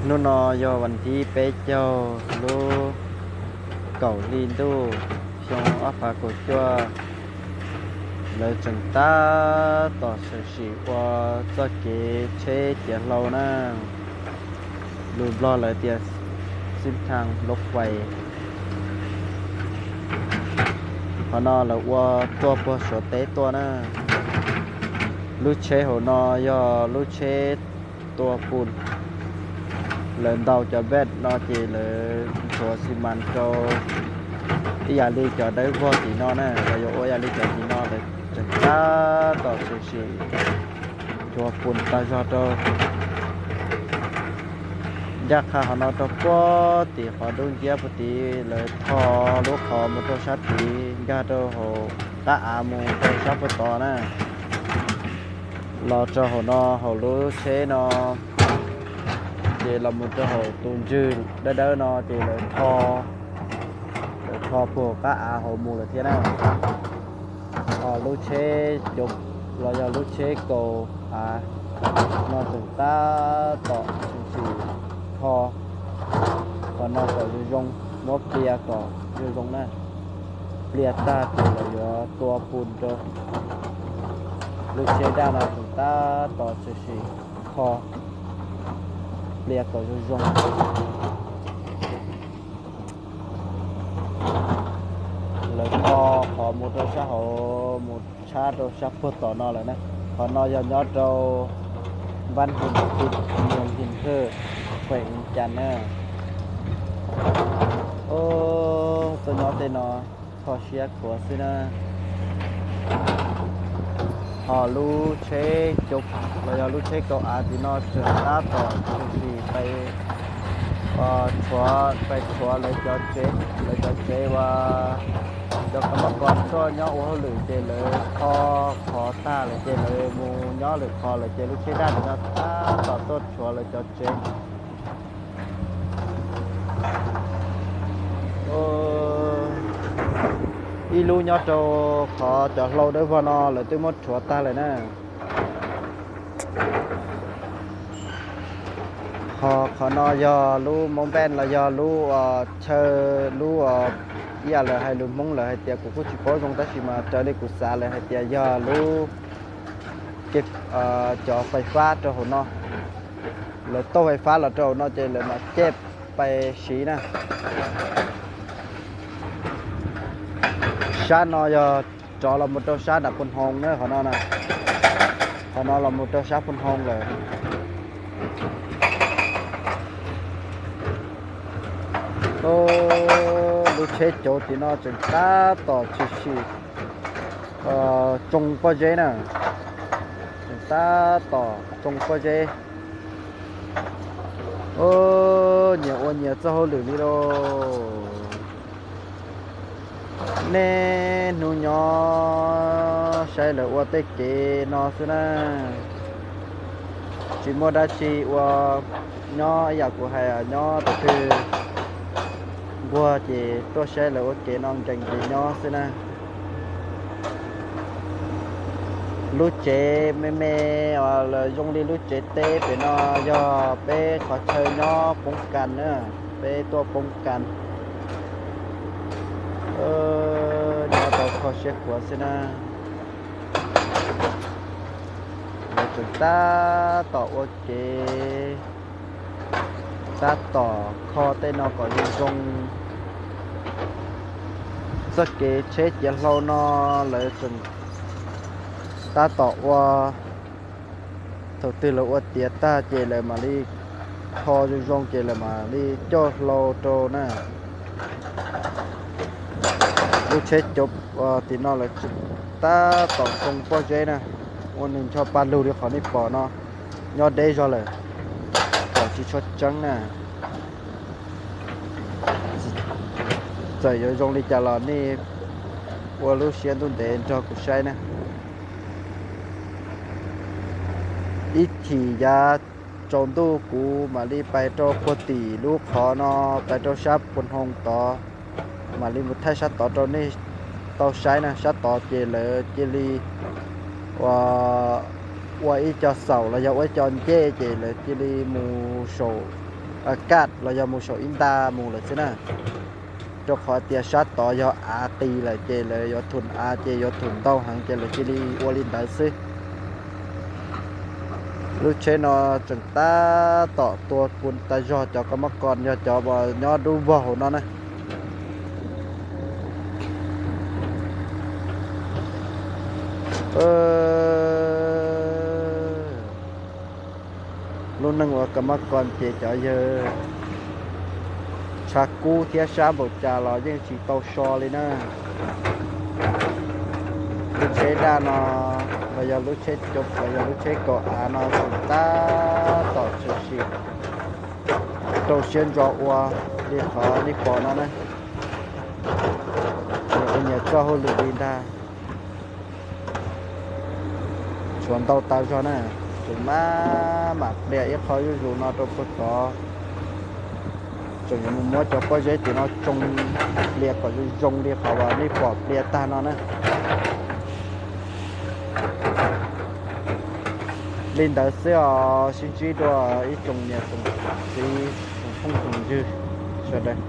Hnub no yog vas thib peb caug lub kaum hli ntuj xyoo ob phav kaum cuaj. Lawv tseem tab tom tshwm sim ua txoj kev tsheb ciav hlau na, lus Nplog lawv tias xib thaj lub fais. Qhov no lawv ua tuaj puag Suav teb tuaj na. Lub tsheb hauv no yog lub tsheb tua pus. Lawv ntaus cov bed no ces lawv nthuav xi mas rau ib yam li cov dawb vog tim no na, lawv yuav ua ib yam li cov tim no, lawv tseem tab tom tshwm sim nthuav pus tag zog rau. Ncaj qha qhov no rau puag tim qhov dub nciab puag tid, lawv tho lub qhov mus rau sab tid, nkag rau hauv qab av mus rau sab puag tod na. Los rau hauv no, hauv lub tsheb no, ces los mus rau hauv tus ntswg dawb dawb no ces lawv tho, lawv tho puag qab av hauv mus lawm thiab na. Ho lub tsheb cov, los yog lub tsheb kaus av no tseem tab tom tshwm sim tho qhov no kom zoo zoo, muab plias kom zoo zoo na. Plias tag ces lawv yuav tua pus rau. Lub tsheb daj no tseem tab tom tshwm sim tho, plias kom zoo zoo. Lawv tho qhov mus rau sab hauv mus tshab rau sab puag tom no lawm na. Qhov no yog nyob rau Npab His Hwj, Moos His Hwj, Khuem Cas na. Txoj nyob tej no kho siab khuav xwb na. Ho lub tsheb cov, los yog lub tsheb kaus av tim no tseem tab tom tshwm sim pais, pais tshuav lawv cov tsev, lawv cov tsev uas cov kab mob kos tuaj nyob ua hauj lwm ces lawv tho qhov tag lawm ces lawv mus nyob lwm qhov lawm ces lub tsheb daj tim no tab tom tuaj tshuav lawv cov tsev. Ib lub nyob rau qhov cov hlau dawb vog no lawv twb muab rhuav tag lawm na. Ho qhov no yog lub Hmoob Npej los yog lub chaw, lub, ib yam lawv hais lus Hmoob lawv hais tias kuv kuj tsis paub zoo tab sis mas raws li kuv xav lawv hais tias yog lub cov fais fab rau hauv no. Lawv tauj fais fab los rau hauv no ces lawv mam coj pais siv na. Sab no yog rov los mus rau sab nram Phu Hoo na, qhov no, qhov no los mus rau sab Phu Hoo lawm. Lub tsheb cauv tim no tseem tab tom tshwm sim tsoo pob zeb na, tseem tab tom tsoo pob zeb. Nyias ua nyias txoj hauj lwm li lauj. Niaj hnub nyob saib lawv ua tej kev no xwb na. Tsis muaj dab tsi ua, nyob ib yam kuv hais nyob tus twg nquag ces tuaj saib lawv ua kev no nkees nkees nyob xwb na. Lub tsev me me, los zoo li lub tsev teb pem no yog peb qhov chaw nyob poob kas na, peb tuaj poob kas. Nyob tau kho siab khuav xwb na. Lawv tseem tab tom ua kev, tab tom kho tej no kom zoo zoo. Txoj kev tsheb ciav hlau no lawv tseem tab tom ua, thaum twg lawv ua tiav tag ces lawv mam li kho zoo zoo ces lawv mam li coj hlau rau na. Lub tsheb cauv tim no lawv tab tom tsoo pob zeb na, ua nws ncho pa lug li qhov nej pom no, nyob deb zog lawm, kom tsis tshua tseeb na. Txawm yuav zoo li cas los nej ua lub siab ntuj ntev nrog kuv saib na. Ib chim yav tsaus ntuj kuv mam li pais rau puag tim lub qhov no, pais rau sab Phu Hoo tod, mam li mus thaij sab tod rau nej tau saib na. Sab tod ces lawv cia li ua ib co xaum los yog ua ib co ncej ces lawv cia li mus saum kaj los yog mus saum ib nta mus lawm xwb na. Rau qhov tias sab tod yog av qis lawm ces lawv yuav thum av ces yuav thum ntau heev ces lawv cia li ua li ntawd xwb. Lub tsheb no tseem tab tom tua kuv tas zog cov kab mob kos yog cov uas nyob dub vog hauv no na. Lub neej ua kab mob kos ces cov yawg tshav kub thiab sab npaum cas los yeej tsis tau so li na. Lub tsheb daj no los yog lub tsheb coob los yog lub tsheb kaum av no tseem tab tom tshwm sim rau siab ntso ua li qhov nej pom no na. Nyias ua nyias txoj hauj lwm li ntag. Tshuav ntau tas zog na, tseem maj mam plias ib qho zuj zus no rau puag tod. Tseem yuav mus muab cov pob zeb tim no tsoo plias kom zoo zoo li qhov uas nej pom plias tag no na. Li ntawd xwb os, sib ntsib dua ib tsoom niam tsoom txiv tsoom phooj tsoom ywg sawv daws.